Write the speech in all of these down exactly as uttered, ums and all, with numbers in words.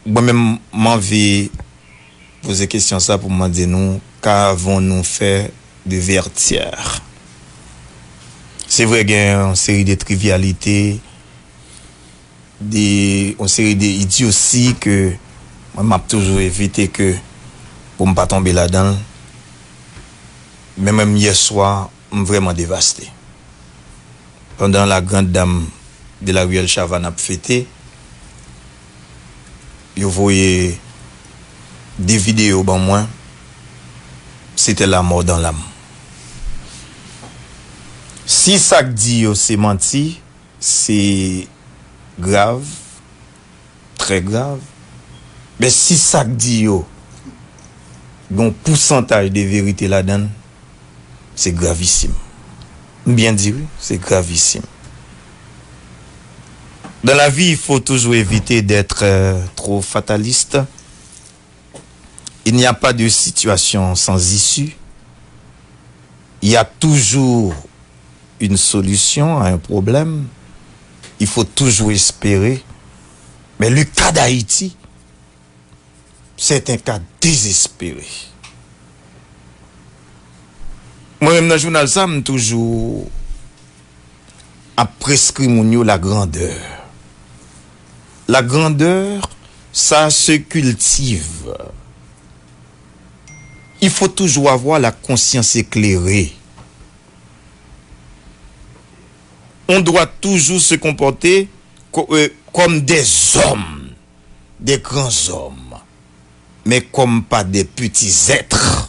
Mwen menm, m anvi poze kesyon sa pou m mande nou, qu'avons-nous fait de Vertières? Se vre, gen yon seri de trivyalite, de, yon seri de idyosi ke mwen, m ap toujou evite ke pou m pa tonbe ladan l. Men menm yè swa, m vrèman devaste. Pandan la grande dame de la ruelle Chavannes ap fete, yo voye de videyo ban mwen, c'était la mort dans l'âme. Si sa k di yo se manti, se grav, trè grav. Men si sa k di yo gen yon pousantaj de verite ladan l, se gravisim. M byen di wi, se gravisim. Dans la vie, il faut toujours éviter d'être euh, trop fataliste. Il n'y a pas de situation sans issue. Il y a toujours une solution à un problème. Il faut toujours espérer. Mais le cas d'Haïti, c'est un cas désespéré. Mwen menm nan jounal sa, m toujou ap preskri moun yo la grandeur. La grandeur, ça se cultive. Il faut toujours avoir la conscience éclairée. On doit toujours se comporter co- euh, comme des hommes, des grands hommes, mais comme pas des petits êtres.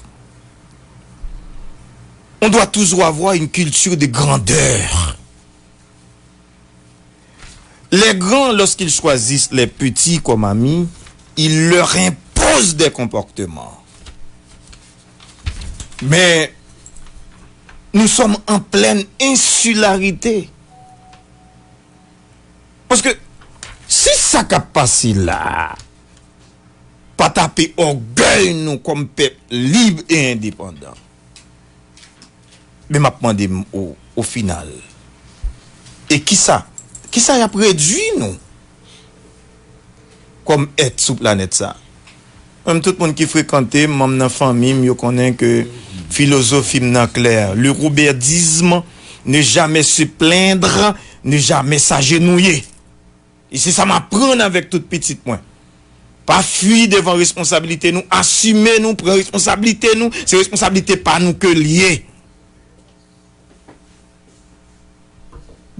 On doit toujours avoir une culture de grandeur. Les grands, lorsqu'ils choisissent les petits comme amis, ils leur imposent des comportements. Mais nous sommes en pleine insularité. Paske si sa k ap pase la a pa tape ògèy nou kòm pèp lib e endepandan, men m ap mande m o, o final, e kisa, kisa y ap redui nou kòm èt sou planèt sa? Menm tout moun ki frekante m, manm nan fanmi m, yo konnen ke filozofi m nan klè. Le rouberdisme, ne jamais se plaindre, ne jamais s'agenouiller. E se sa m aprann avèk tout pitit mwen. Pa fui devan responsablite nou, asime nou, pran responsablite nou, se responsablite pa nou ke l ye.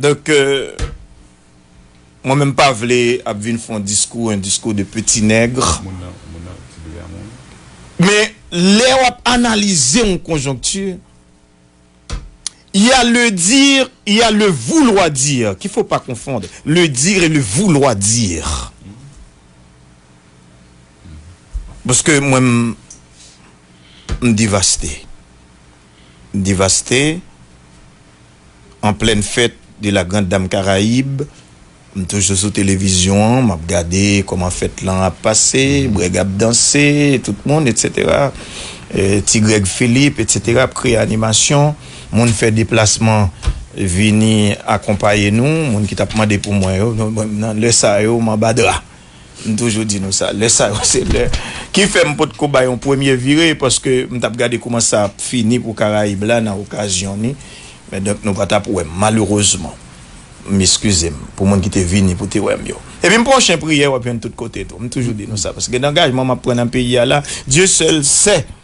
Donk, euh, mwen menm pa vle ap vin fè yon diskou, un discours de petit nègre. Moun nan, moun nan, ti bebe a mouri. Men lè w ap analize yon konjonkti, il y a le dire, il y a le vouloir dire, qu'il faut pas confondre. Le dire et le vouloir dire. Paske mwen, m, m devaste. M devaste. En pleine fête de la grande dame Caraïbe, m toujou sou televizyon an, m ap gade kòman fèt lan ap pase, Brèg ap danse, tout moun, etsetera. Eh, Ti Grèg Philippe, etsetera, ap kreye animasyon. Moun fè deplasman vini akonpaye nou, moun ki t ap mande pou mwen yo, nan, nan lè sa yo, m anba dra. M toujou di nou sa, lè sa yo se lè ki fè m potko bay yon premye vire, paske m t ap gade kouman sa ap fini pou Karayib la nan okazyon ni. Men donk, nou pa t ap wè m, malerezman. M eskize m pou moun ki te vini pou te wè m yo. Epi m pran chen priyè, w ap jwenn tout kote tou. M toujou di nou sa, paske gen angajman m ap pran nan peyi a la, Dieu seul sait.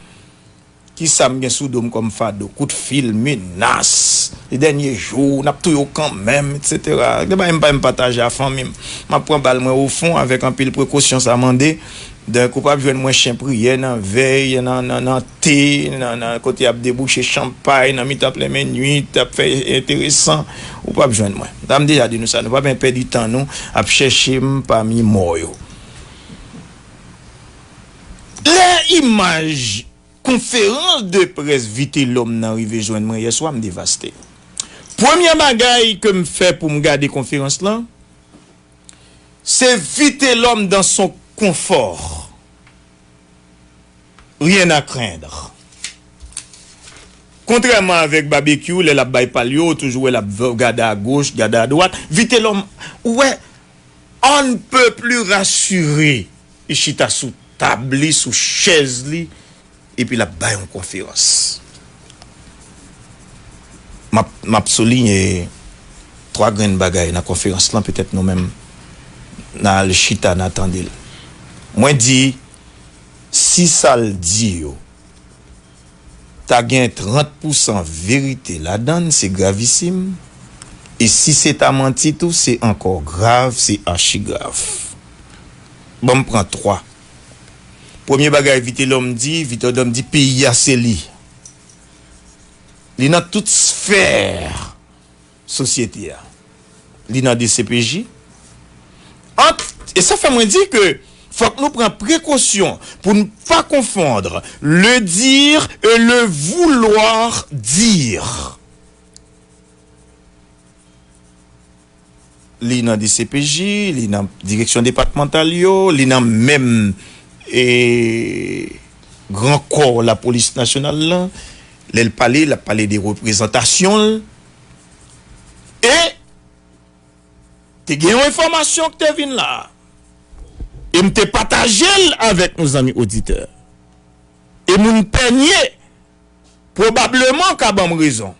Kisa m gen sou do m kòm fado? Kout fil, menas, le dènye jou, n ap touye w kanmenm, etsetera. Gen bagay m pa menm pataje a fanmi m. M ap pran bal mwen ofon avèk anpil prekosyon sa mande. Donk, ou p ap jwenn mwen chen priyè nan vèy, nan, nan, nan te, nan, nan kote y ap debouche chanpay, nan mitan plen men nwit, ap fè enteresan. Ou p ap jwenn mwen. Sa m deja di nou sa, nou p ap pèdi tan nou ap chèche m pami mò yo. Lè imaj konferans de près Vitelhomme nan rive jwenn mwen yè swa, m devaste. Premye bagay ke m fè pou m gade konferans lan, se Vitelhomme dans son confort. Rien à craindre. Kontrèman avèk Babekyou, lè l ap bay pa l yo, ou toujou wè l ap v- gade agoch, gade adwat. Vitelhomme, ou wè, on ne peut plus rassuré. Li chita sou tab li, sou chèz li, epi l ap bay yon konferans. M ap, m ap souliye twa grenn bagay nan konferans lan, petèt nou menm n a al chita, n a tande l. Mwen di, si sa l di yo ta gen trant pousan verite ladan l, se gravisim. E si se ta manti tou, se ankò grav, se achigrav. Ban m pran twa. Premye bagay Vitelhomme di, Vitelhomme di peyi a se li. Li nan tout sfè sosyete a. Li nan D C P J. Ant, e sa fè mwen di ke fòk nou pran prekosyon pou n pa konfonn le dire et le vouloir dire. Li nan D C P J, li nan direksyon depatmantal yo, li nan menm, e, gran kò lapolis nasyonal lan. Lè l pale, l ap pale de reprezantasyon l. E te gen yon enfòmasyon ki te vin la. E m te pataje l avèk nou, zanmi oditè. E moun Pènye pwobableman ka ban m rezon.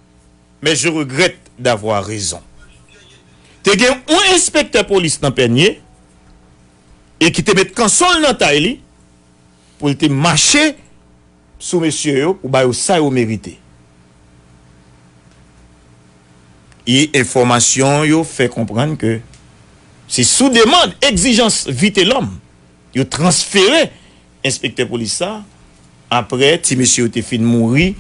Mais je regrette d'avoir raison. Te gen yon enspektè polis nan Pènye e ki te met kanson l nan tay li pou l te mache sou mesye yo pou ba yo sa yo merite. E enfòmasyon yo fè konprann ke se sou demann, egzijans Vitelhomme, yo transfere enspektè polis sa, apre ti mesye yo te fin mouri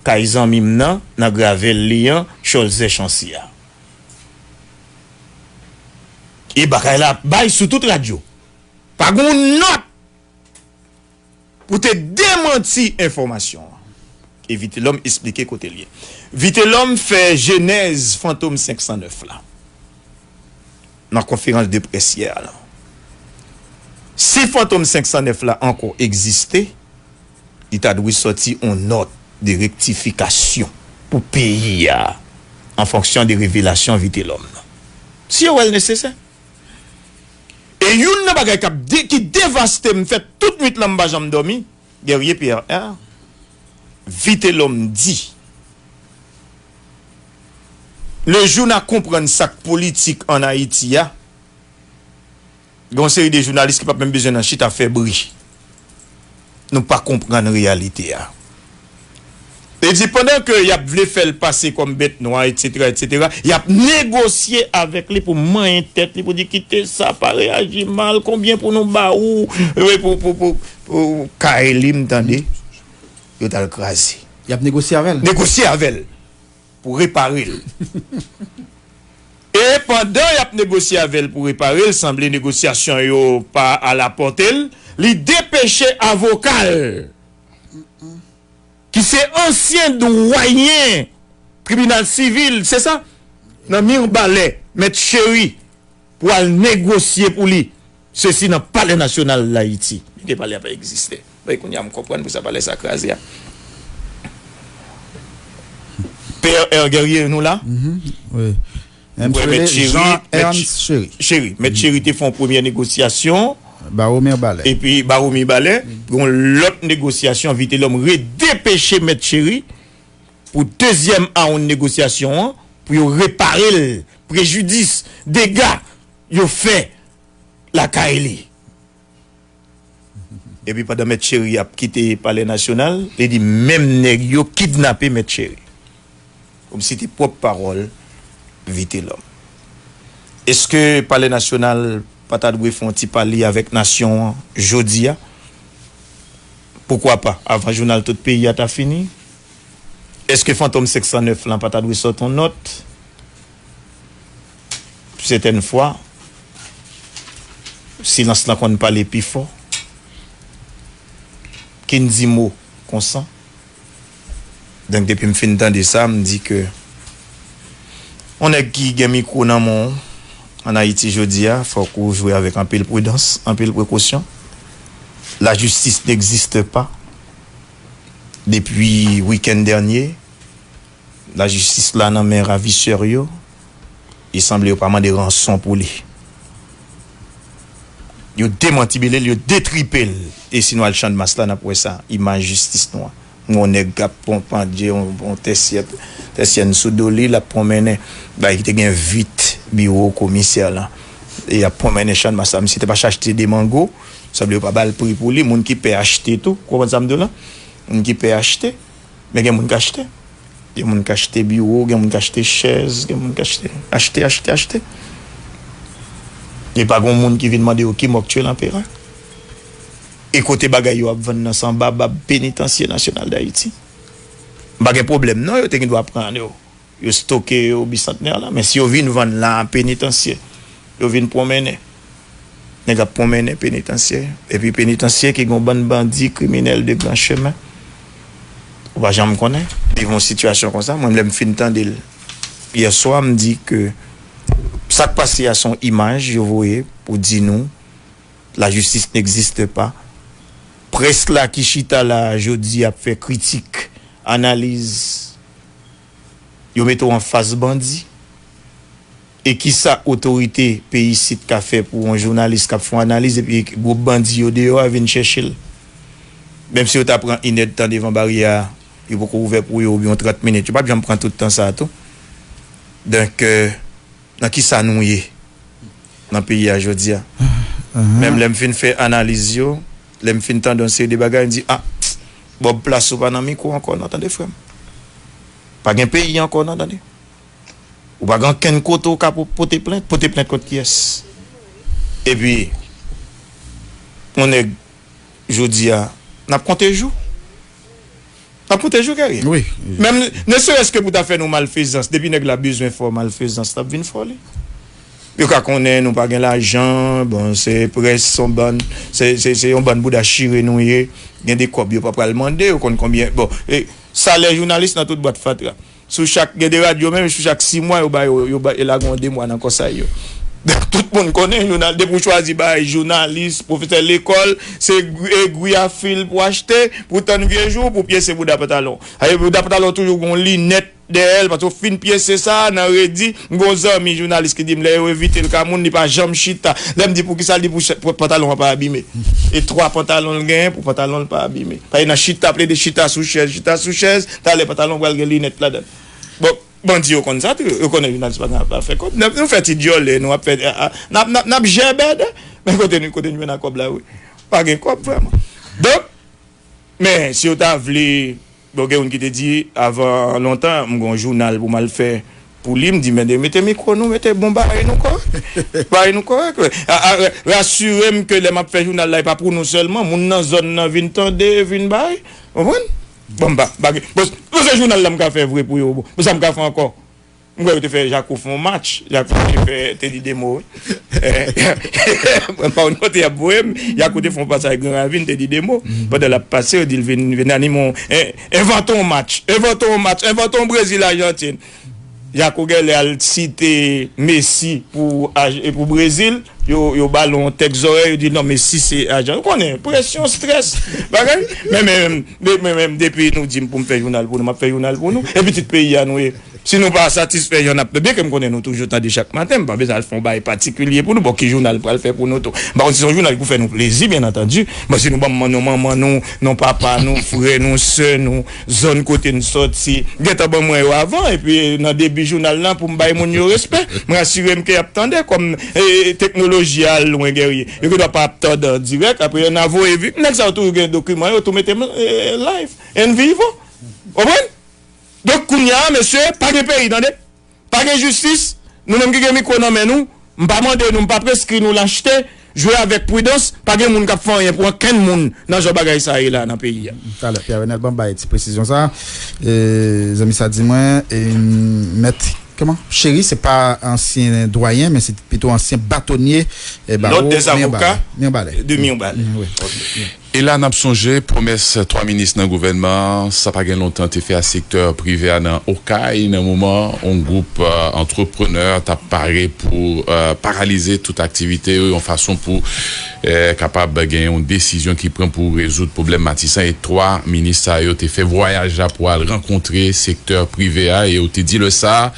kay zanmi m nan, nan gravèl li an, Cholzè Chancy a. E bagay la ap bay sou tout radyo. Pa gen yon nòt pou te demanti enfòmasyon an. E Vitelhomme esplike kote l ye. Vitelhomme fè jenèz Fantom senk san nèf la nan konferans de près yè a la. Si Fantom senk san nèf la ankò egziste, li ta dwe sòti yon nòt de rektifikasyon pou peyi a, an fonksyon de revelasyon Vitelhomme nan. Si yo wè l nesesè. E youn nan bagay k ap de-, ki devaste m, fè tout nwit lan m pa janm dòmi, Guerrier Pierre R. Vitelhomme di, le jou n a konprann sa k politik ann Ayiti a, gen yon seri de jounalis ki p ap menm bezwen nan chita fè bri. Nou pa konprann reyalite a. Li di, pandan ke y ap vle fè l pase kòm bèt nwa, etsetera, etsetera, y ap negosye avèk li pou manyen tèt li, pou di, "Kite sa, pa reyaji mal, konbyen pou nou ba ou, e, pou, pou, pou, pou kay li, m tande, yo t al kraze." Y ap negosye avè l? Negosye avè l pou repare l. E pandan y ap negosye avè l pou repare l, sanble negosyasyon yo pa alapòte l, li depeche avoka l, ki se ansyen dwayen tribinal sivil, se sa? Nan Mirbalè, Mèt Chéry, pou al negosye pou li. Sesi nan Palè Nasyonal Dayiti. Byen ke palè a pa egziste. Bay kounye a m konprann pou sa palè sa kraze a. P R Guerrier, nou la? Mhm, wi. M Wè Mèt Chéry, Jean Mèt Ernst Ch-, Chéry. Chéry. Mèt Chéry te fè yon premyè negosyasyon. Bawo Mibalè. Epi Bawo Mibalè, gen yon lòt negosyasyon, Vitelhomme redepeche Mèt Chéry pou dezyèm awoun negosyasyon an, pou yo repare l, prejidis, dega yo fè lakay li. Epi pandan Mèt Chéry ap kite Palè Nasyonal, li di menm nèg yo kidnape Mèt Chéry. Kòmsi te pwòp pawòl Vitelhomme. Èske Palè Nasyonal pa ta dwe fè yon ti pale avèk nasyon an jodi a? Poukwa pa, avan jounal tout peyi a ta fini? Èske Fantom senk san nèf lan pa ta dwe sòt yon nòt? Sètèn fwa, silans lan konn pale pi fò. Kin di mo konsa. Donk, depi m fin tande sa, m di ke yon nèg ki gen mikwo nan men w ann Ayiti jodi a, fòk ou jwe avèk anpil pridans, anpil prekosyon. La justice n'existe pas. Depi wikenn dènye, lajistis la nan men ravisè yo. E sanble yo pa mande ranson pou li. Yo demantibile l, yo detripe l. E si nou al Channmas la, n ap wè sa, imaj jistis nou an. Yon nèg k ap pon-, pandye yon, yon tèsyè, tèsyèn sou do li, l ap pwonmennen. Bagay ki te gen vit biwo komisè lan. E y ap pwonmennen Channmas la. Misye te pa achte de mango, sanble yo pa ba l pri pou li. Moun ki pè achte tou, ou konprann sa m di w la? Moun ki pè achte, men gen moun k achte. Gen moun k achte biwo, gen moun k achte chèz, gen moun k achte, achte, achte, achte. E pa gen moun ki vin mande yo ki mò k tiye lanperè. E kote bagay yo ap vann nan, se anba bab Penitansye Nasyonal d Ayiti. M pa gen pwoblèm non, yo te gen dwa pran yo. Yo stoke yo Bisantnè la, men si yo vin vann la Penitansye, yo vin pwonmennen. Nèg ap pwonmennen Penitansye. Epi Penitansye ki gen yon bann bandi kriminèl de gran chemen. Ou pa janm konnen. Li yon sitiyasyon konsa, mwen lè m fin tande l yè swa, m di ke sa k pase a se yon imaj yo voye pou di nou la justice n'existe pas. Près la ki chita la jodi ap fè kritik, analiz, yo mete w anfas bandi. E kisa otorite peyi isit ka fè pou yon jounalis k ap fè yon analiz epi gwoup bandi yo deyò a vin chèche l? Menm si yo ta pran inèdtan devan baryè a, yo poko ouvè pou yo oubyen yon trant minit, yo p ap janm pran tout tan sa a tou. Donk, euh, nan kisa nou ye nan peyi a jodi a? Menm lè m fin fè analiz yo, lè m fin tande yon seri de bagay, m di, ah, Bob, plas ou pa nan mikwo ankò non, tande frè m. Pa gen peyi ankò non, tande. Ou pa gen ankenn kote ou ka po-, pote plent. Pote plent kont kiyès? Epi, yon nèg, jodi a, n ap konte jou. N ap konte jou, Kerry. Wi. Menm, ne serait-ce que pou ta fè nou malfezans, depi nèg la bezwen fè w malfezans, l ap vin fè w li. Yo ka konnen nou pa gen lajan, bon, se près, se yon bann, se, se, se yon bann bouda chire nou ye. Gen de kòb yo pa pral mande, yo konn konbyen, bon, e, salè jounalis nan tout bwat fatra. Sou chak, gen de radyo menm, sou chak sis mwa, yo ba yo, yo ba, yo lage yon de mwa nan kòsay yo. Tout moun konnen, jounal, depi w chwazi bay jounalis, pwofesè lekòl, se egri, egri a fil pou achte, pou tann vye jou, pou pyese bouda pantalon. Aye, bouda pantalon toujou gon linèt dèyè l, paske w fin pyese sa, nan redi, m gon zanmi jounalis ki di m, lè yo envite l ka moun, li pa janm chita. Lè m di, poukisa, l di, pou chè-, pou pantalon an pa abime. E twa pantalon l genyen, pou pantalon l pa abime. Paske nan chita, plede chita sou chèz, chita sou chèz, talè pantalon pral gen linèt ladan l. Bon, bandi yo konn sa tou, yo konnen jounalis pa gen afè kòb. N ap, nou fè ti dyòlè, nou ap fè, a, a, n ap, n ap, n ap jèbèdè. Men kote nou, kote nou jwenn a kòb la, wi. Pa gen kòb vrèman. Donk, men si yo ta vle, bon, gen youn ki te di, avan lontan, m gon jounal pou m al fè pou li, m di, men mete mikwo nou, mete bon bagay nou kòrèk. Bagay nou kòrèk. A, a, rasire m ke lè m ap fè jounal la, e pa pou nou sèlman, moun nan zòn nan vin tande, vin bay. Konprann? Bon, m pa, m pa gen, bon, bon, se jounal la m ka fè vre pou yo, bon. Bon, sa m ka fè ankò? M kwè yo te fè Jako fè yon match. Jako te fè, te di de mo, wi. Eh, mwen pa konn kote y ap voye m. Jako te fè yon pasaj Gran Ravin, te di de mo. Pandan l ap pase, yo di l vin, vin anime yon, en-, envante yon match. Envante yon match. Envante yon Brezil Ajantin. Jako genlè al site Messi pou Aj-, pou Brezil. Yo, yo ba l yon tèks zòrèy, yo di l non, Messi se ajan. Ou konnen, presyon, strès, bagay. Men, men, men, men, men, depi nou di m pou m fè jounal pou nou, m ap fè jounal pou nou. E pitit peyi a nou ye. Si nou pa satisfè jan n ap, byenke m konnen nou toujou tande chak maten, m pa bezwen al fè yon bagay patikilye pou nou. Bon, ki jounal pral fè pou nou tou? M pa konn si se yon jounal ki pou fè nou plezi, byen antandi. Bon, si nou ban m non manman nou, non papa nou, frè nou, sè nou, zòn kote n sòti, gentan ban mwen yo avan, epi nan debi jounal lan pou m bay moun yo respè. Mwen asire m ke y ap tande kòm, e, teknoloji a al lwen, Guerrier. Yo gendwa pa ap tande an dirèk, apre yo nan voye vi. Nèg sa yo toujou gen dokiman yo, tou mete, e, live, en vivo. Konprann? Donk, kounye a, mesye, pa gen peyi, tande. Pa gen jistis, nou menm ki gen mikwo nan men nou, m pa mande nou, m pa preskri nou l achte, jwe avèk pridans, pa gen moun k ap fè anyen pou ankenn moun nan jan bagay sa ye la nan peyi a. Talè, Pierre Renel, ban m bay ti presizyon sa. E, zanmi sa di mwen, e, mèt, kòman? Cheri, se pa ansyen dwayen, men se pito ansyen batonye, e, bawo, Lòd dè zavoka de Mirebalais. Wi. E la, n ap sonje pwomès twa minis nan gouvènman an, sa pa gen lontan, te fè a sektè prive a nan Okay, nan moman yon gwoup, euh, antreprenè t ap pare pou, euh, paralize tout aktivite yo, yon fason pou, euh, kapab gen yon desizyon ki pran pou rezoud pwoblèm Matisan. E twa minis sa yo te fè vwayaj la pou al rankontre sektè prive a, e yo te di lè sa a,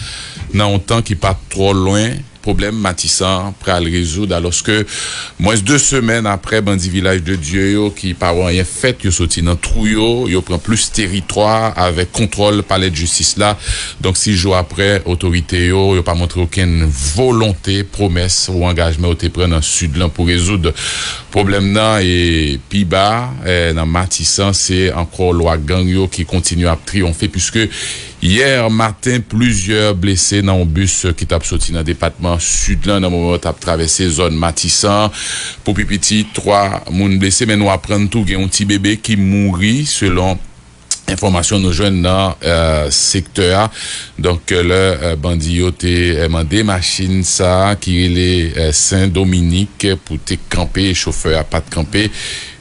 nan yon tan ki pa twò lwen, Pwoblèm Matisan pral rezoud, alòske mwens de semèn apre bandi Vilaj de Dye yo ki pa wè anyen fèt, yo soti nan twou yo, yo pran plis teritwa avèk kontwòl palè de jistis la. Donk, sis jou apre, otorite yo, yo pa montre okenn volonte, pwomès ou angajman yo te pran nan sid lan pou rezoud pwoblèm nan. E pi ba, eh, nan Matisan, se ankò lwa gang yo ki kontinye ap triyonfe, piske yè maten, plizyè blese nan yon bis ki t ap soti nan depatman Sid lan nan moman yo t ap travèse zòn Matisan. Pou pi piti, twa moun blese, men nou aprann tou gen yon ti bebe ki mouri, selon enfòmasyon nou jwenn nan, eh, sektè a. Donk, eh, lè, eh, bandi yo te, eh, mande machin sa a ki rele, eh, Sen Dominik pou te kanpe, chofè a pa t kanpe,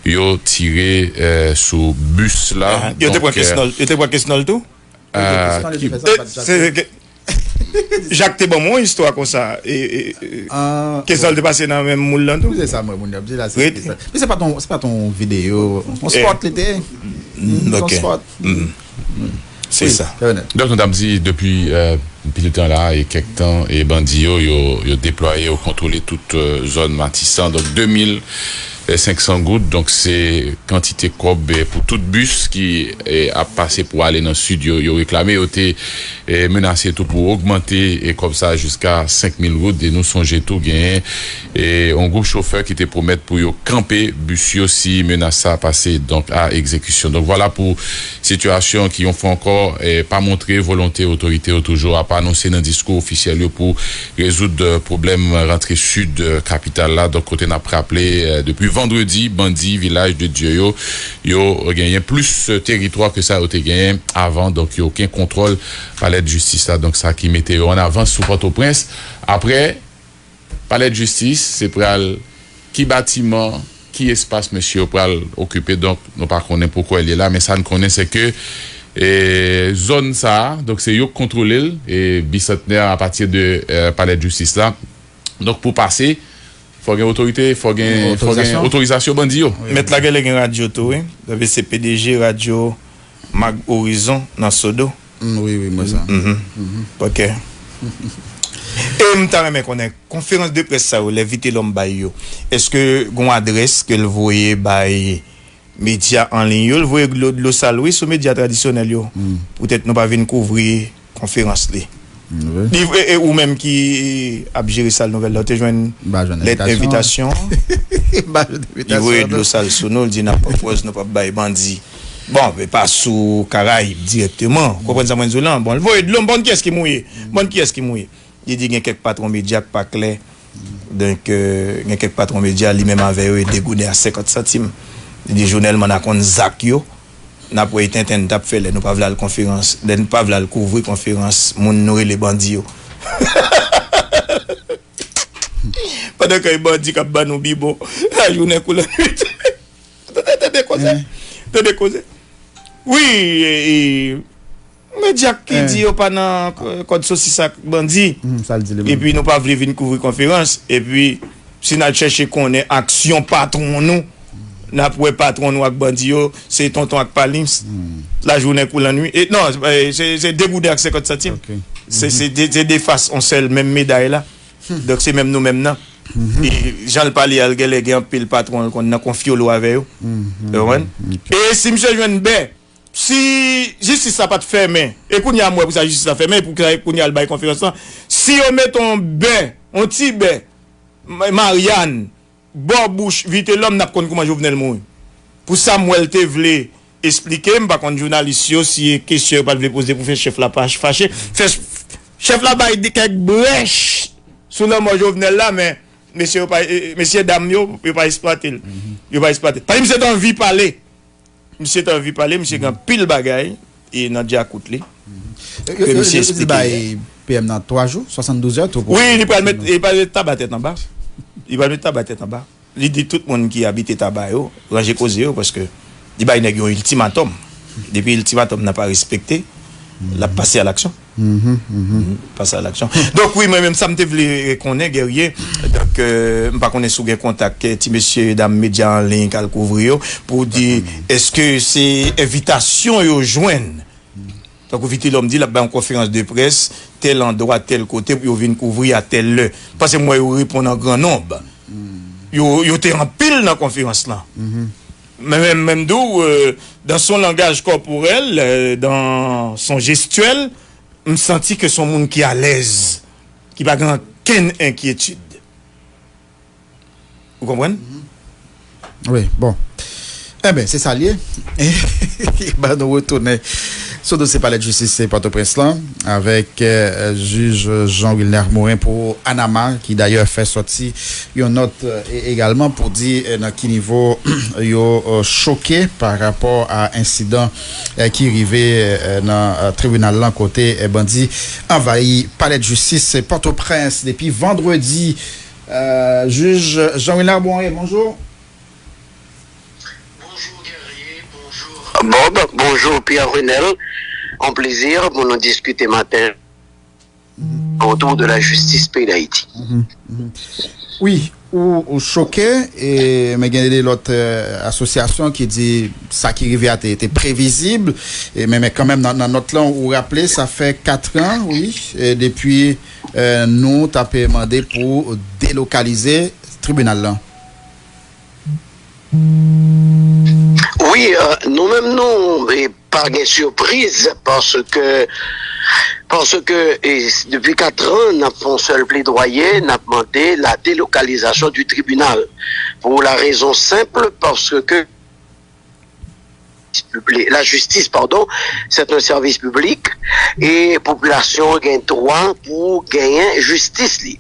yo tire, eh, sou bis la. Ah, yo te pran Kesnòl, yo te pran Kesnòl tou? Ah, Kesnòl, yo te fè sa, pa t Jacques. Se ke Jak te ban mwen yon istwa konsa. E, e, e, Kesnòl te pase nan menm moul lan tou. Wi, se sa, mwen, moun yo ap di la, se Kesnòl. Men se pa ton, se pa ton videyo, yon spot li te ye. Mm, ok. Yon spot. Mm. Se sa. Donk, nou t ap di depi, eh, pil tan la, e kèk tan, e bandi yo, yo, yo deplwaye, yo kontwole tout, eh, zòn Matisan. Donk, de mil senk san goud, donk se kantite kòb, eh, pou tout bis ki, eh, ap pase pou ale nan sid yo, yo reklame, yo te, eh, menase tou pou ogmante, eh, kòb sa jiska senk mil goud, e nou sonje tou genyen, eh, yon gwoup chofè ki te pwomèt pou yo kanpe bis yo si menas sa pase, donk, a egzekisyon. Donk, vwala pou sitiyasyon ki, yon fwa ankò, eh, pa montre volonte otorite yo toujou, apa anonse nan diskou ofisyèl yo pou rezoud, eh, pwoblèm rantre sid, eh, kapital la. Donk, kote n ap raple, eh, depi vandredi, bandi Vilaj de Dye yo, yo genyen plis, eh, teritwa ke sa yo te genyen avan. Donk, yo gen kontwòl palè de jistis la. Donk, sa ki mete yo an avans sou Pòtoprens. Apre, palè de jistis, se pral ki batiman, ki espas mesye yo pral okipe. Donk, nou pa konnen poukwa li la, men sa n konnen, se ke, e, zòn sa a, donk, se yo k kontwole l, e, Bisantnè apati de, e, palè de jistis la. Donk, pou pase, fò gen otorite, fò gen, fò gen otorizasyon bandi yo. Mèt la genlè gen radyo tou, wi. Sa vle se P D G radyo Mag Horizon nan Sodo. Mm, wi, wi, m wè sa. Mhm. Mhm. Ok. E m ta renmen konnen, konferans de près sa yo, lè Vitelhomme bay yo, èske gon adrès ke l voye bay medya an liy yo? L voye dlo, dlo sal, wi, sou medya tradisyonèl yo. Mm. Poutèt nou pa vin kouvri konferans li. Mm, wi. Li, e, e ou menm ki ap jere sal nouvèl la, ou te jwenn lèt envitasyon? M pa jwenn envitasyon. M pa jwenn envitasyon, non. Li voye dlo sal sou nou, l di n ap pran pòz nou p ap bay bandi. Bon, men pa sou Karayib dirèkteman. Ou konprann sa mwen di w lan? Bon, l voye dlo, m pa konn kiyès ki mouye. M pa konn kiyès ki mouye. Li di gen kèk patwon medya k pa klè. Donk, euh, gen kèk patwon medya, li menm avè yo, e de gouden a senkant santim. Li di, Jounèl, m ann a konn zak yo. N ap wè e tenten n t ap fè lè nou pa vle al konferans, lè n pa vle al kouvri konferans, moun nou rele bandi yo. Pandan ke e bandi k ap ban nou bibo, lajounen kou lannwit. Tande, tande koze. Tande koze. Wi, e, e, medya ki di yo pa nan k-, kòd sosis ak bandi. Epi nou pa vle vin kouvri konferans. Epi, si n al chèche konnen aksyon patwon nou, n ap wè patwon nou ak bandi yo, se tonton ak palimps. Lajounen kou lannwit. E, non, e, se, se de gouden ak senkant santim. Se, se de, se de fas on sèl menm meday la. Donk, se menm nou menm nan. E jan l pale a, l genlè gen anpil patwon l konn nan konfyolo avè yo. Ou konprann? E si misye jwenn bè, si jistis la pa t fèmen, e kounye a m wè pou sa jistis la fèmen, e pou sa kounye a l bay konferans lan, si yo mete yon bè, yon ti bè, Ma-, Marianne, bò bouch Vitelhomme, n ap konn kouman Jovenel mouri. Pou sa m wè l te vle esplike, m pa konn jounalis yo, si e kesyon yo pa t vle poze pou fè chèf la pa fache. Fè ch-, chèf la bay de kèk brèch sou lanmò Jovenel la, men mesye yo pa, e, e, mesye dam yo, yo pa eksplwate l. Yo pa eksplwate l. Paske misye te anvi pale. Misye te anvi pale, misye gen anpil bagay e nan djakout li. Yo, ke yo, misye yo di eksplike bay yè. P M nan twa jou, swasanndouz è, tou pou. Wi, li pral met, li pral met taba tèt anba. Li pral met taba tèt anba. Li di tout moun ki abite Taba yo, ranje koze yo, paske li bay nèg yo yon iltimatòm. Depi iltimatòm nan pa respekte, l ap pase a laksyon. Mhm, mhm. Mhm, pase a laksyon. Donk, wi, mwen menm, sa m te vle konnen, Guerrier. Donk, euh, m pa konnen si w gen kontak, euh, ti mesye, dam medya an liy k al kouvri yo, pou di, èske se envitasyon yo jwenn? Tankou Vitelhomme di, l ap bay yon konferans de près, tèl andwa, tèl kote, pou yo vin kouvri a tèl lè. Paske m wè yo reponn an gran nonb. Yo, yo te anpil nan konferans lan. Men, men, men m di w, euh, dans son langage corporel, euh, dans son gestuelle, m santi ke se yon moun ki alèz, ki pa gen okenn enkyetid. Ou konprann? Wi, bon. Enben, se sa l ye. Ban nou retounen sou dosye palè d jistis Pòtoprens lan avèk, euh, jij Jean Wilner Morin pou Anama, ki dayè fè sòti yon nòt, euh, e- egalman pou di, euh, nan ki nivo yo, euh, choke pa rapò a ensidan, euh, ki rive, euh, nan, euh, tribinal lan kote, euh, bandi anvayi palè d jistis Pòtoprens depi vandredi. Euh, jij Jean Wilner Morin, bonjou. Bonjou Guerrier, bonjou Bob, bonjou Pierre Renel. Yon plezi pou nou diskite maten otou de la jistis peyi Dayiti. Wi, ou, ou choke, e, men gen de lòt, euh, asosyasyon ki di sa ki rive a te, te previzib, e, men, men kanmenm nan, nan nòt lan ou raple sa fè kat an, wi, e, depi, euh, nou t ap mande pou delokalize tribinal lan. Wi, euh, nou menm nou e pa gen sipriz paske paske e, depi kat an n ap fè yon sèl pledwaye, n ap mande la délocalisation du tribunal. Pour la raison simple, parce que la justice, pardon, c'est un service public et popilasyon an gen dwa pou genyen jistis li.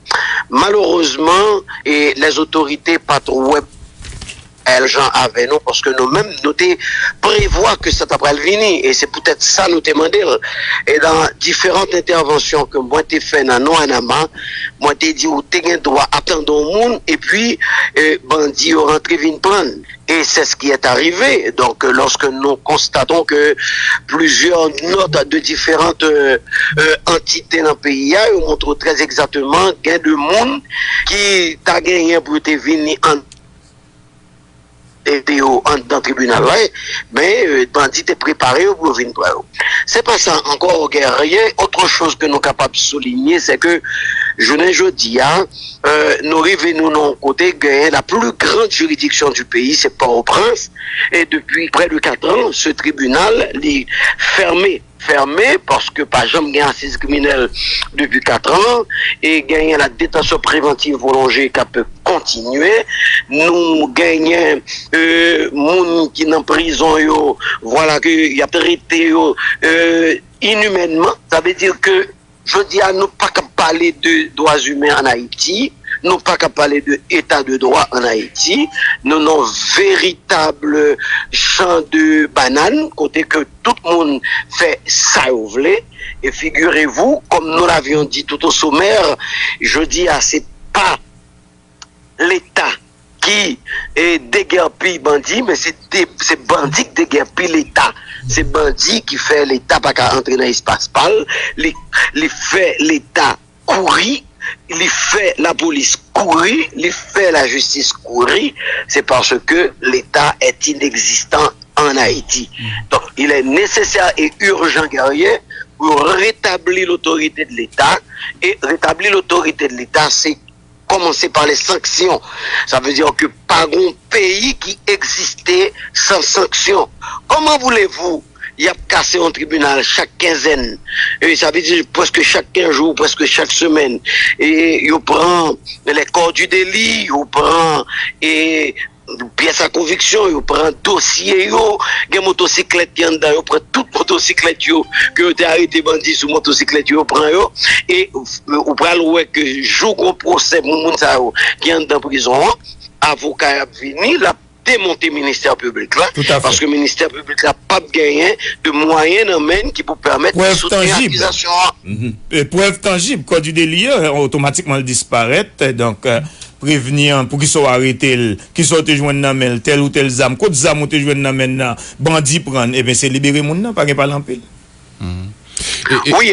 Malerezman, e lèzotorite pa twò wè èl jan avè nou paske nou menm nou te prevwa ke sa ta pral vini e se poutèt sa nou te mande l. E nan diferan entèvansyon ke mwen te fè nan non Anama, mwen te di ou te gen dwa ap tande yon moun epi e, bandi yo rantre vin pran l. Et c'est ce qui est arrivé. Donc, euh, lorsque nous constatons que plusieurs notes de différentes euh, euh, entités dans le pays, hein, ont montré très exactement gain de monde qui t'a gagné pour te venir en ede yo anndan tribinal la, men bandi te prepare yo pou yo vin pran yo. Se pa sa ankò, Guerrier. Autre chose que nou kapab soulinye, se ke jounen jodi a, euh, nou rive nou nan yon kote genyen la plus grande juridiction du pays, se Port-au-Prince, et depuis près de quatre ans, ce tribunal li fèmen fèmen paske pa janm gen asiz kriminèl depi kat an e genyen la détention préventive prolongée k ap kontinye. Nou genyen euh, moun ki nan prizon yo, vwala ke y ap trete yo euh, inimènman. Sa vle di ke jodi a nou pa ka pale de dwa imen an Ayiti, nou pa ka pale de eta de dwa an Ayiti, nou nan veritab chan de banann kote ke tout moun fè sa yo vle. E figirez-vous, comme nous l'avions dit tout au sommaire, jodi a se pa Leta ki e, degèpi bandi, men se de, se bandi k degèpi Leta. Se bandi ki fè Leta pa ka antre nan espas pa l, li, li fè Leta kouri, li fè lapolis kouri, li fè lajistis kouri, c'est parce que l'État est inexistant en Haïti. Donc, il est nécessaire et urgent, Guerrier, pour rétablir l'autorité de l'État. Et rétablir l'autorité de l'État, c'est commencer par les sanctions. Ça veut dire que pa gon peyi ki egziste san sanksyon. Comment voulez-vous y ap kase yon tribinal chak kenzèn, e sa vle di prèske chak kenz jou, prèske chak semèn, e yo pran les corps du délit, yo pran e pyès a konviksyon, yo pran dosye yo, gen motosiklèt ki anndan, yo pran tout motosiklèt yo, ke yo te arete bandi sou motosiklèt yo, yo pran yo, e ou pral wè ke jou gon pwosè pou moun sa yo ki anndan prizon an, avoka y ap vini, l ap demonte ministè piblik la, paske ministè piblik la p ap genyen de mwayen nan men l ki pou pèmèt li soutni akizasyon an. Prèv tanjib, kò di deli an otomatikman l disparèt. Donk, prevni an, poukisa w arete l, kisa w te jwenn nan men l, tèl ou tèl zam, kot zam ou te jwenn nan men l nan, bandi pran l, ebyen se libere moun nan, pa gen pale anpil. Wi,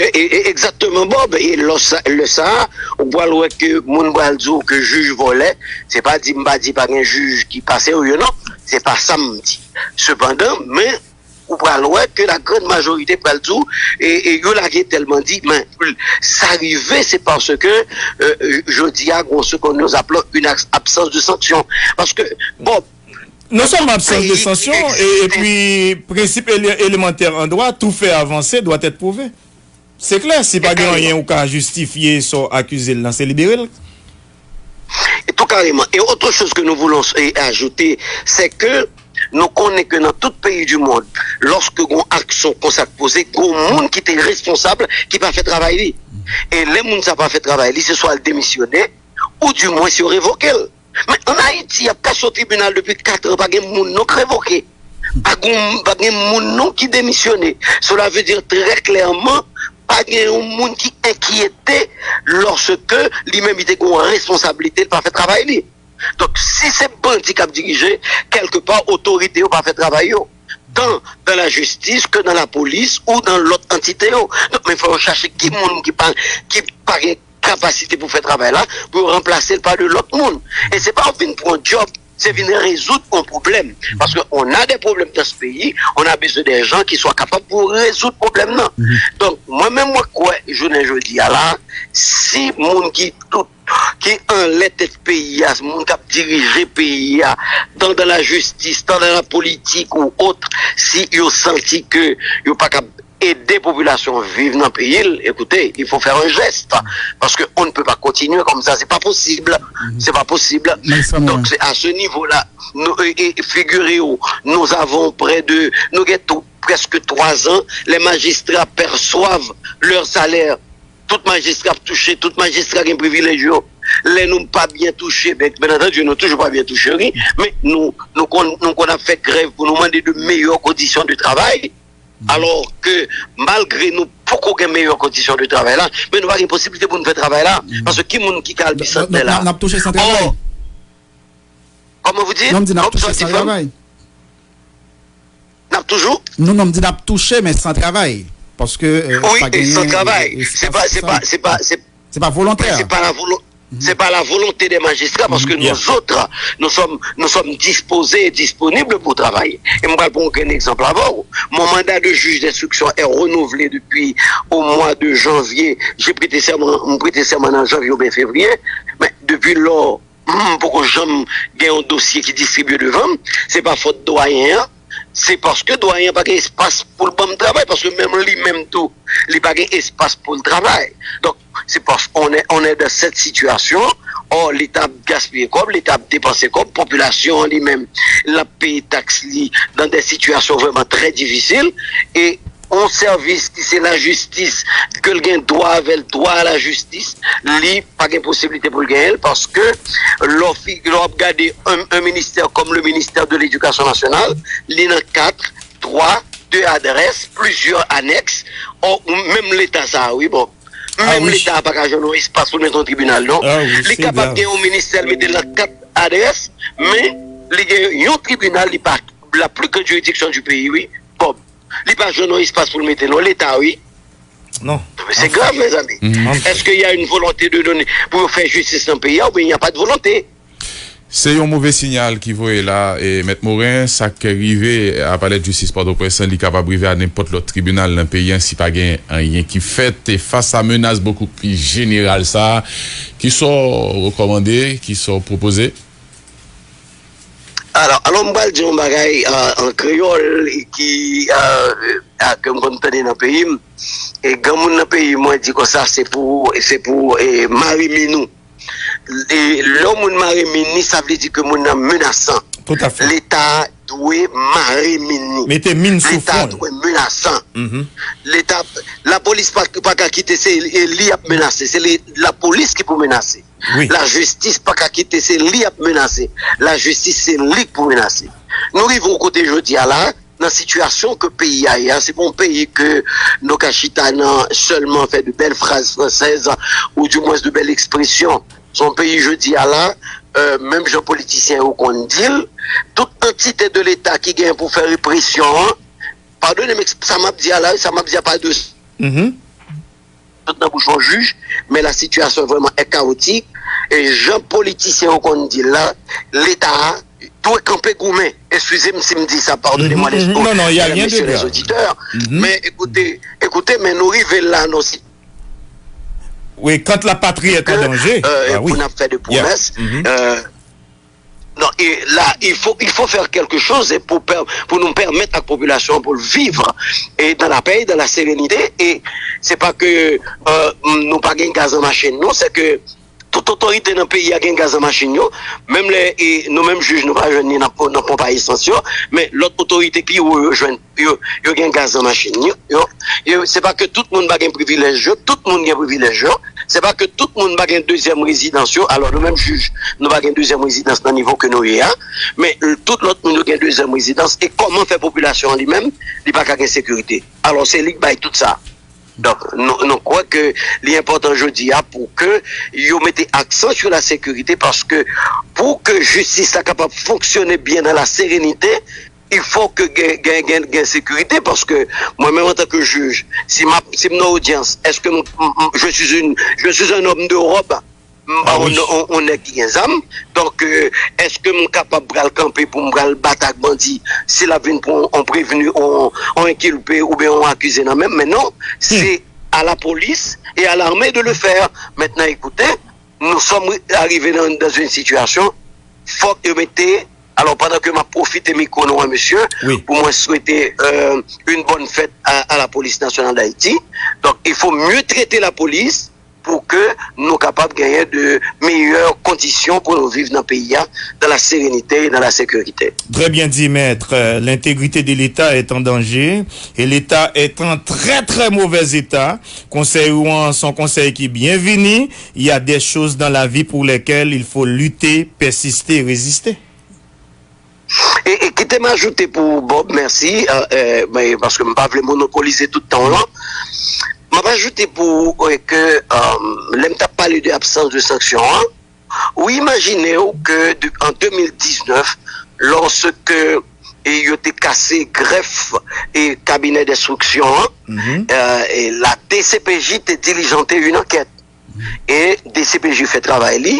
egzakteman, Bob. E lè sa a, ou pral wè ke moun pral di w ke jij vòlè. Se pa di m pa di pa gen jij ki pase yo, non. Se pa sa m di. Sepandan, men ou pral wè ke la grande majorité pral di w, e, e yo lage tèl bandi, men sa rive, se paske, euh, jodi a, gon se ke nou aplan une absence de sanction. Paske, bon, Non sèlman absans de sanksyon, e, epi prensip ele- elemantè an dwa, tout fait avancé doit être prouvé. Se klè, si pa gen anyen ou ka jistifye sa w akize l nan, se libere l. Tout carrément. Et autre chose que nous voulons ajouter, c'est que nou konnen ke nan tout peyi du monde, lòske gon aksyon konsa k poze, gon moun ki te responsab, ki pa fè travay li. E lè moun sa pa fè travay li, se swa l demisyone, ou du moins yo revoke l. Men ann Ayiti, y ap pase o tribinal depi kat an, pa gen moun non k revoke. Pa gen, pa gen moun non ki demisyone. Cela veut dire très clairement, pa gen yon moun ki enkyete lòske li menm li te gen yon responsablite, li pa fè travay li. Donk, si se bandi k ap dirije, kèlkepa, otorite yo pa fè travay yo. Tan dan lajistis ke nan lapolis ou nan lòt antite yo. Donk, men fò yo chache ki moun ki pa, ki pa gen kapasite pou fè travay la, pou yo ranplase l pa de lòt moun. E se pa w vin pran djòb, se vin rezoud yon pwoblèm. Paske on a des problèmes dans ce pays, on a besoin des gens qui soient capables pou rezoud pwoblèm nan. Donk, mwen menm, mwen kwè, jounen jodi a la, si moun ki tout ki anlè tèt peyi a, moun k ap dirije peyi a, tan dan lajistis, tan dan lapolitik ou ot, si yo santi ke yo pa kab ede popilasyon viv nan peyi l, écoutez, il faut faire un geste. Parce que on ne peut pas continuer comme ça, c'est pas possible. C'est pas possible. Donc c'est à ce niveau-là, nous, et, et figurez-vous, nous avons près de, nous avons presque trois ans, les magistrats perçoivent leur salaire. Tout majistra ap touche, tout majistra gen privilèj yo. Lè nou pa byen touche, ben, bien entendu, nou toujou pa byen touche, wi, men nou, nou konn, nou konn ap fè grèv pou nou mande de meilleures conditions de travail, alors que malgré nou poko gen meilleures conditions de travail la, men nou pa gen posiblite pou nou fè travay la, paske ki moun ki ka al bisantnè la? N ap touche san travay. Comment vous dites? Non, m di n ap touche san travay. N ap toujou? Non, non, m di n ap touche, men san travay. Paske, euh, wi, pa genyen, san travay. Se pa, se pa, se pa, se, se pa volontè. Se pa la volonté. C'est pas la volonté des magistrats parce que nous autres, nous sommes, nous sommes disposés et disponibles pour travailler. Et je vais prendre un exemple avant vous. Mon mandat de juge d'instruction est renouvelé depuis au mois de janvier. J'ai prêté serment, j'ai prêté serment en janvier ou bien février. Mais depuis lors, m poko janm gen yon dosye ki distribye devan m, se pa fòt dwayen an, se paske dwayen an pa gen espas pou l ban m travay, paske menm li menm tou, li pa gen espas pou l travay. Donk, se paske on est, on est dans cette situation, or, Leta ap gaspiye kòb, Leta ap depanse kòb, popilasyon an li menm, l ap peye taks li dans des situations vraiment très difficiles, e yon sèvis ki se lajistis, ke l gen dwa avè l, dwa a lajistis, li pa gen posiblite pou l genyen l, paske lè w fi, lè w ap gade un, un ministère comme le ministère de l'Éducation nationale, li nan kat, twa, de adrès, plizyè anèks, or, menm Leta sa a, wi, bon, menm Leta a pa ka jwenn yon espas pou l mete yon tribinal, non. Li kapab gen yon ministè, l mete l nan kat adrès, men li gen yon tribinal, li pa la plus grande juridiction du pays, wi, bon. Li pa jwenn yon espas pou l mete non Leta, wi. Non. C'est grave, mes amis. Est-ce qu'il y a une volonté de donner pour faire justice dans le pays, ou bien il n'y a pas de volonté? Se yon move sinyal ki voye la, e Mèt Moren, sa k rive a Palè Jistis Pòtoprens lan, li kapab rive a nenpòt lòt tribinal nan peyi an si pa gen anyen ki fèt. E fas a menas bokou pi jeneral sa a, kisa w rekòmande, kisa w pwopoze? Alò, alò m pral di yon bagay an kreyòl ki ke m konn tande nan peyi m. E granmoun nan peyi mwen di konsa, se pou, se pou mare min ou. E lè yon moun mare min li, sa vle di ke moun nan menasan. Leta dwe mare min li. Mete min sou fwon l. Leta dwe menasan. Leta, lapolis pa ka kite se li y ap menase, se lapolis ki pou menase. Lajistis pa ka kite se li y ap menase. Lajistis se li k pou menase. Nou rive yon kote jodi a la, nan sitiyasyon ke peyi a ye a, se pa yon peyi ke nou ka chita nan sèlman fè de bèl fraz fransèz ou dimwens de bèl ekspresyon. Se yon peyi jodi a la, menm jan politisyen yo konn di l, tout antite de Leta ki genyen pou fè represyon an, padone m, sa m ap di a la, sa m ap di a pa de sot nan bouch yon jij, men la situation est vraiment est chaotique. E jan politisyen yo konn di l la, Leta a, dwe kanpe goumen. Excusez-moi si m di sa, pardonnez-moi les, mesdames et messieurs les auditeurs. Mais écoutez, écoutez, men nou rive la, non, si. Oui, quand la patrie est en danger. Pou n ap fè de pwomès. Non, e la, il faut, il faut faire quelque chose pou, pou nou pèmèt ak popilasyon pou l viv e dans la paix, dans la sérénité. E se pa ke nou pa gen gaz nan machin nou, se ke tout otorite nan peyi a gen gaz nan machin yo. Menm lè e nou menm jij nou pa jwenn ni nan, nan ponp a esans yo, men lòt otorite pi wo yo jwenn, yo, yo gen gaz nan machin yo. Yo, yo, se pa ke tout moun pa gen privilèj yo, tout moun gen privilèj yo. Se pa ke tout moun pa gen dezyèm rezidans yo. Alò, nou menm jij, nou pa gen dezyèm rezidans nan nivo ke nou ye a. Men tout lòt moun yo gen dezyèm rezidans. E kòman fè popilasyon an li menm, li pa ka gen sekirite? Alò, se li k bay tout sa. Donk, nou, nou kwè ke li enpòtan jodi a pou ke yo mete aksan sou la sekirite, paske pou ke jistis la kapab fonksyone byen dans la sérénité, il faut que gen, gen, gen, gen sekirite, paske mwen menm antanke jij, si m ap, si m nan odyans, èske m, m, m, je suis une, je suis un homme de robe, m pa yon, yon, yon nèg ki gen zam, donk, èske m kapab pral kanpe pou m pral bat ak bandi, si l ap vin pran yon prevni, yon, yon enkilpe oubyen yon akize nan men m? Men non, se à la police et à l'armée de le faire. Maintenant, écoutez, nous sommes arrivés dans, dans une situation, fòk yo mete, alò, pandan ke m ap pwofite mikwo nou an, mesye, pou mwen swete, euh, une bonne fête à, à la police nationale d'Haïti. Donc, il faut mieux traiter la police pour que nou kapab genyen de meilleures conditions pou nou viv nan peyi a, dans la sérénité et dans la sécurité. Très bien dit, maître. L'intégrité de l'État est en danger et l'État est en très, très mauvais état. Konsèy ou an se yon konsèy ki byenvini. Il y a des choses dans la vie pour lesquelles il faut lutter, persister, résister. E, e kite m ajoute pou Bob, mèsi, euh, euh, men, paske m pa vle monopolize tout tan w lan. M ap ajoute pou ou, euh, ke, euh, lè m t ap pale de absence de sanction an, ou imajine w ke de, an de mil diznèf, lòske e yo te kase grèf e kabinè denstriksyon an, euh, e la D C P J te dilijante yon ankèt. E D C P J fè travay li,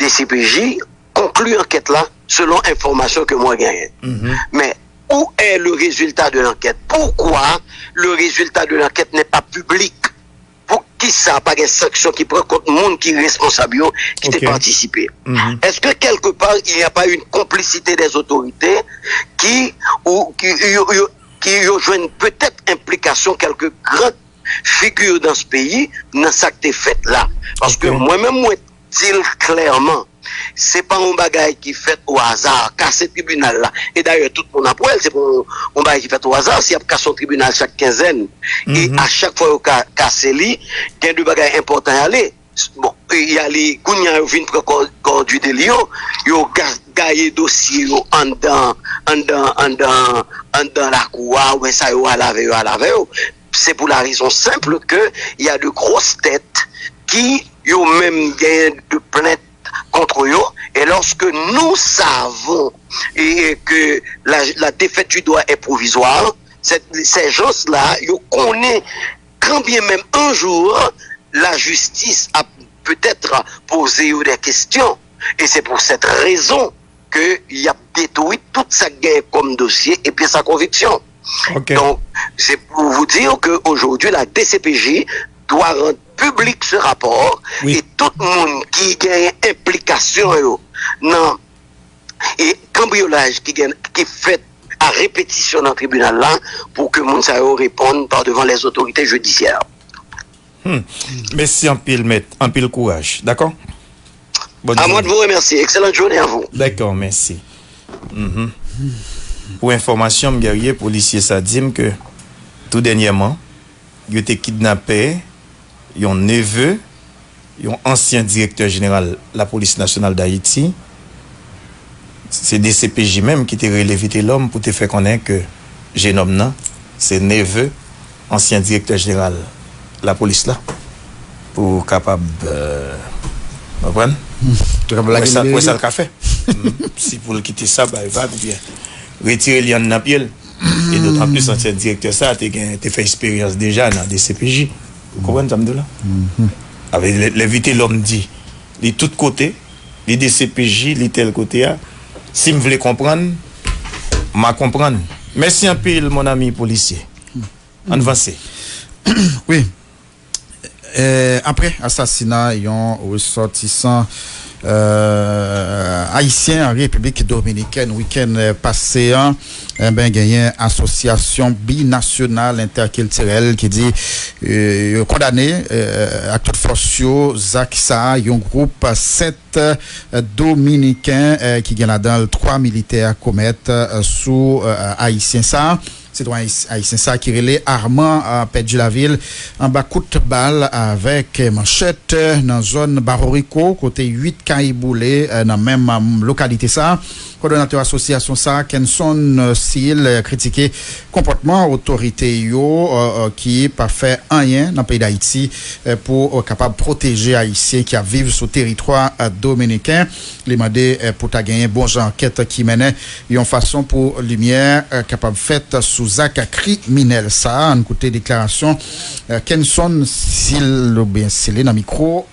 D C P J konkli ankèt la selon enfòmasyon ke mwen genyen. Men, où est le résultat de l'enquête? Pourquoi le résultat de l'enquête n'est pas public? Poukisa pa gen sanksyon ki pran kont moun ki responsab yo, ki te patisipe? Est-ce que quelque part il n'y a pas une complicité des autorités qui, ou, ki, yo, yo, ki yo jwenn petèt enplikasyon kèlke gran figi dans peyi nan sa k te fèt la? Paske mwen menm, mwen di l klèman, se pa yon bagay ki fèt o aza. Kase tribinal la, e dayè tout moun ap wè l, se pa yon, yon bagay ki fèt o aza. Si y ap kase yon tribinal chak kenzèn, e a chak fwa yo ka kase li, gen de bagay enpòtan y ale. Bon, e y ale, kounye a yo vin pran kò, kò di deli yo, yo ga-, gaye dosye yo anndan, anndan, anndan, anndan lakou a, oubyen sa yo al avè yo, al avè yo. C'est pour la raison simple que il y a de grosses têtes qui, yo menm, genyen de plaintes contre yo. Et lorsque nous savons et, et que la, la défaite du droit est provisoire, cette, ces gens-là, yo konnen, quand bien même un jour, la justice a peut-être posé yo des questions. Et c'est pour cette raison ke y ap detwi tout sa k genyen kòm dosye e pyès a konviksyon. Donk, se pou vous dire que aujourd'hui la D C P J doit rendre public ce rapport, e tout moun ki genyen enplikasyon yo nan e kanbriyolaj ki gen, ki fèt a repetisyon nan tribinal la, pou ke moun sa yo reponn par devant les autorités judiciaires. Mèsi anpil, mèt. Anpil kouraj. Dakò? Bonne journée. À moi de vous remercier. Excellente journée à vous. Dakò, mèsi. Pou enfòmasyon m, Guerrier, polisye sa di m ke tou dènyèman, yo te kidnape yon neve yon ansyen direktè jeneral Lapolis Nasyonal d Ayiti. Se D C P J menm ki te rele Vitelòm pou te fè konnen ke jenòm nan se neve ansyen direktè jeneral lapolis la, pou kapab, euh, konprann? Wè sa, wè sa l ka fè. Si pou l kite sa bay vag oubyen retire lyann nan pye l. E dotan plis ansyen direktè sa a te gen, te fè esperyans deja nan D C P J. Ou konprann sa m di w la? Avèk lè, lè Vitelòm di li tout kote, li D C P J, li tèl kote a, Si m vle konprann, m a konprann. Mèsi anpil, mon ami polisye. Ann vanse. Wi. Eh, apre asasina yon resòtisan eh, ayisyen an Repiblik Dominikèn wikenn eh, pase an, enben genyen asosyasyon binasyonal entèkiltirèl ki di eh, yo kondane eh, ak tout fòs yo zak sa a, yon gwoup sèt dominiken eh, ki gen ladan l twa militè komèt eh, sou eh, ayisyen sa a. Sitwayen ayisyen sa ki rele Armand a pèdi lavi l anba kout bal avèk manchèt nan zòn Barorico kote uit kay boule nan menm lokalite sa. Kòdonatè asosyasyon sa, Kenson Sil, kritike konpòtman otorite yo ki pa fè anyen nan peyi Dayiti pou kapab pwoteje Ayisyen ki ap viv sou teritwa dominiken. Li mande eh, pou ta genyen bon jan ankèt ki mennen yon fason pou limyè eh, kapab fèt sou zak kriminèl sa a. Ann koute deklarasyon eh, Kenson Sil oubyen Sele nan mikwo